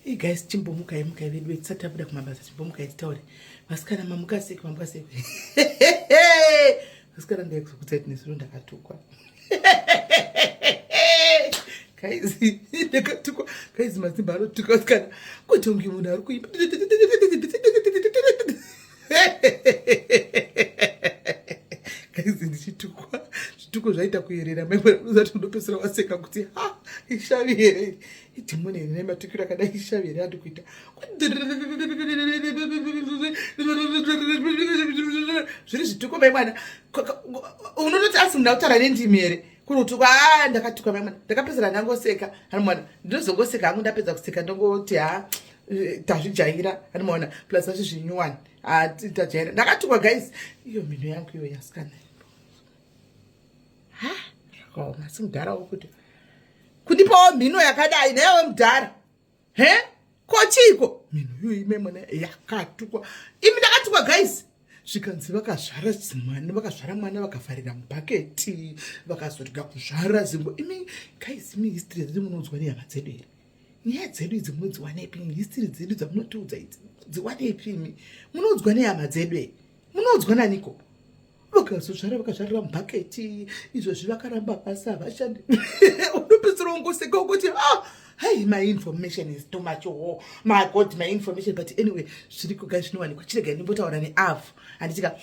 Hey guys, chimbomukai mukai vedu tisati tabuda kumabasa, chimbomukai titaure. Vasikana mamuka sei, mamuka sei? Vasikana ndaikuzokudzai nezuro ndakatukwa. Guys, ndakatukwa. Guys, mazimba anotuka vasikana. Kuti unge munhu ari kuimba. Guys, ndichitukwa. Zvituko zvaita kuyerera. Mai mwana unozati unopedzisira waseka kuti ha, ishavi here? Idhimoni here nematukiro akadai ishavi here andi kuita. Zviri zvituko mai mwana. Unototi asi munhu akutaura nendimi here? Kunotukwa, ah, ndakatukwa mai mwana. Ndakapedzisira ndangoseka. Hani mwana, ndinozongoseka hangu ndapedza kuseka ndongoti ha, tazvijaira. Hani mwana, plus azvi zvinyuwani. Ah, tajaira. Ndakatukwa guys. Iyo mhino yangu iyo yasikana. Ha, zvakaoma. Asi mudhara wokuti kundipawo mhino yakadai naiwe mudhara. He? Ko chiiko? Mhino iyo ime mwana yakatukwa. Imi ndakatukwa guys. Zvikanzi vakazvara zimwana, vakazvara mwana vakavharira mubhaketi, vakazorega kuzvara zimbo. Imi guys, imi history dzedu munonzwa nehama dzedu here? Nyaya dzedu idzi munodziwanepi? History dzedu dzamunotiudza idzi munodziwanepi imi? Munoudzwa nehama dzedu here? Munoudzwa naniko? Vakazozvara vakazvarira mubhaketi, izvozvi vakaramba basa havashandi. Unopedzisira wongoseka ukuti ah, hey, my information is too much. Oh my God, my information. But anyway, zviriko guys, zvinowanikwa. Chiregai ndimbotaura neavo handitika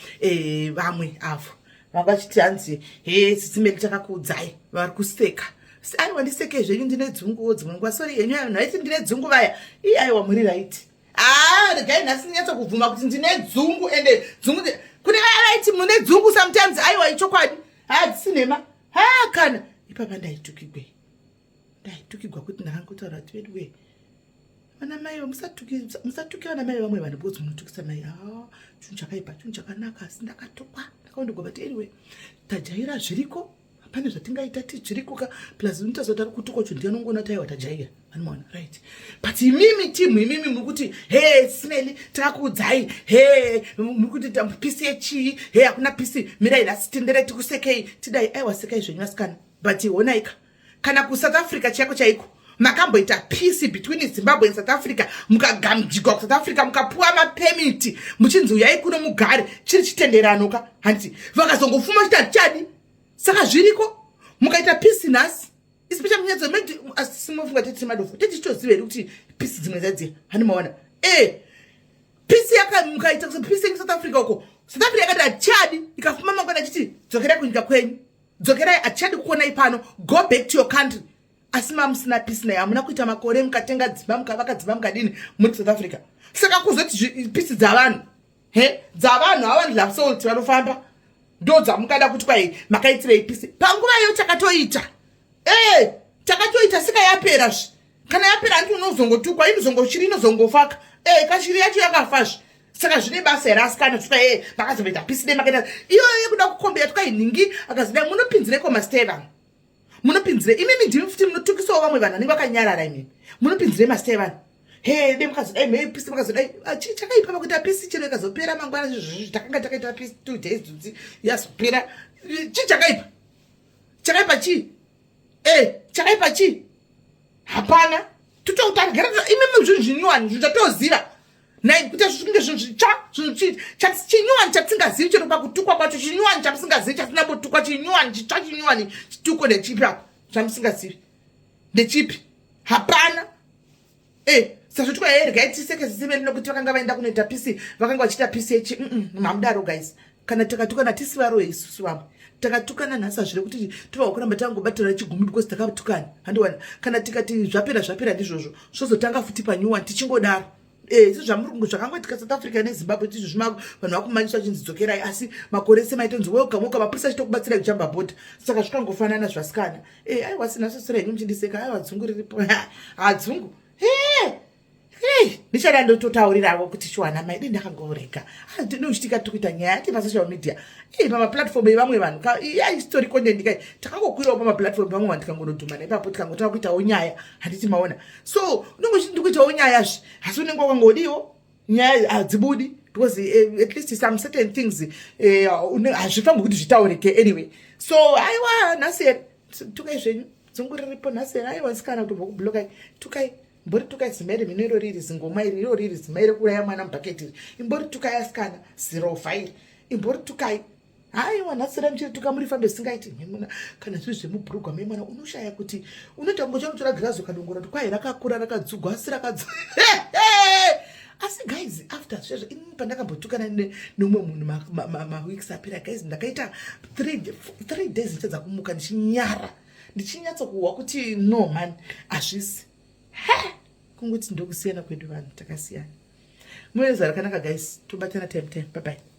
vamwe avo vanga vachiti hanzi he sisi Melly takakuudzai, vari kuseka. Aiwa, ndiseke zvenyu, ndine dzunguwo dzimwe nguva. Sorry henyu, vanhu vaiti ndine dzungu vaya. Ii, aiwa, muri right. Ah, regai nhasi ndinyatsokubvuma kuti ndine dzungu, ende dzungu kune vaya vaiti mune dzungu sometimes. Aiwa, ichokwadi, hadzisi nhema. Ha, kana ipapa ndaitukigwei? Ndaitukigwa kuti ndakangotaura kuti veduwe vana mai musatuke vana mai vamwe vanhu, because munotukisa mai. Ha, chinhu chakaipa, chinhu chakanaka, asi ndakatukwa ndakaondigwa. But anyway, tajaira, zviriko, pane zvatingaita ti zviriko ka. Plus unotaziva tari kutukwa cho ndianongoona taiwa tajaira, anomaona, right? But imimi timu imimi muri kuti he sisi Melly takakuudzai, he muri kuti peace yechii? He, hakuna peace. Mirai nhasi tenderai tikusekei tidai. Aiwa, sekai zvenyu vasikana, but honaika kana kuSouth Africa chaiko chaiko makamboita peace between Zimbabwe and South Africa, mukagamjigwa kuSouth Africa, mukapuwa mapermit muchinzi uyai kuno mugare, chiri chitenderano ka, handiti? Vakazongofuma chiti hatichadi. Saka zviriko, mukaita peace nhasi, especially munyatso asimofunga tete madofu tete chitoziva here kuti peace dzimwe dzadziya, hani maona e peace yaka mukaita peace yeSouth Africa uko, South Africa yakati hatichadi, ikafuma mangwana achiti dzokerai kunyika kwenyu, dzokerai, hatichadi kuonai pano, go back to your country. Asi mamusina peace naye, hamuna kuita makore mukatenga dzimba, mukavaka dzimba, mukadini muri South Africa. Saka kuzoti peace dzavanhu, he, dzavanhu ava vanhu vanofamba ndo dzamungada kuti kwai makaitirei peace panguva iyo? Takatoita, e takatoita, sika yapera zve. Kana yapera, handi unozongotukwa, inozongoshiri inozongofaka e kashiri yacho yakafazve. Saka zvine basa here asikana tuka e makazomboita peace de makaita iyoyo yekuda kukombera tukai nhingi akazida? Munopinzireko masita evanhu? Munopinzire imimi? Ndimi futi munotukisawo vamwe vanhu vanenge vakanyarara. Imimi munopinzire masita evanhu? He, de mukazodai me peace, mukazodai. Chii chakaipa pakuita peace? Chero ikazopera mangwana, takanga takaita peace 2 days dzudzi yazopera, chii chakaipa? Chakaipa chii? E chakaipa chii? Hapana. Tototarigera imimi zvinhu zvinyuwani, zvinhu zvatoziva nai kuita zvinge zvinhu zvitsva, zvinhu chinyuwani chatisingazivi. Chero pakutukwa kwacho, chinyuwani chamusingazivi, chatinambotukwa, chinyuwani chitsva, chinyuwani chituko ndechipi apo chamusingazivi? Ndechipi? Hapana. E sazvotwa here, regai tiseke sisi Melly nokuti vakanga vaenda kunoita peace, vakanga vachiita peace yechi mamudaro. Guys, kana takatukana tisi varoyi isusu vamwe takatukana nhasi, hazvire kuti tovava kuramba tangobatirana chigumi because takatukana, handiwana. Kana tikati zvapera, zvapera, ndizvozvo, zvozotanga futi panyuwani tichingodaro. E sezvamuri zvakangoitika South Africa neZimbabwe, tizvo zvima vanhu vakumanyiswa chinzi dzokerai, asi makore ese maitonzi welcome, welcome, mapurisa achitokubatsirai kujamba bhodha. Saka zvikangofanana zvasikana. E aiwa, sina sosera henyu muchindiseka. Aiwa, dzungu riripo, hadzungu. He, ndichada ndototauriravo kuti chiwana mai dei ndakangorega ndinochitika tiri kuita nyaya ati pasocial media i pamaplatform evamwe vanhu ya history content kai takangokwirawo pamaplatform vamwe vanhu, tikangonodhumana ipapo, tikangotanga kuitawo nyaya, handiti maona? So unenge uchiti ndikuitawo nyaya zve, asi unenge wakangodiwo nyaya hadzibudi because at least some certain things hazvifanirwi kuti zvitaurike anyway. So aiwa, nhasi here tukai zvenyu, dzungu riripo nhasi here. Aiwa sikana, kutobva kublokai, tukai. Imboritukai zimai remhino iro riri zingoma iri iro riri zimai rekuuraya mwana mubhaketi iri. Imboritukai asikana zirovha iri. Imboritukai. Haiwa nhasi ra muchirituka muri fambe zvisingaiti memuna kana zviri zvemubhurugwa memwana unoshaya kuti unoita kunge uchanotora girazi ukadongora kuti kwai rakakura rakadzugwa asi rakadzu asi guys after zvezvo ini pandakambotukana neumwe munhu maweeks apera guys ndakaita three days ndichadza kumuka ndichinyara ndichinyatsokuhwa kuti no man hazvisi he kungoti ndokusiyana kwedu vanhu takasiyana. Muve zuva rakanaka guys, tobatana time time, bye bye.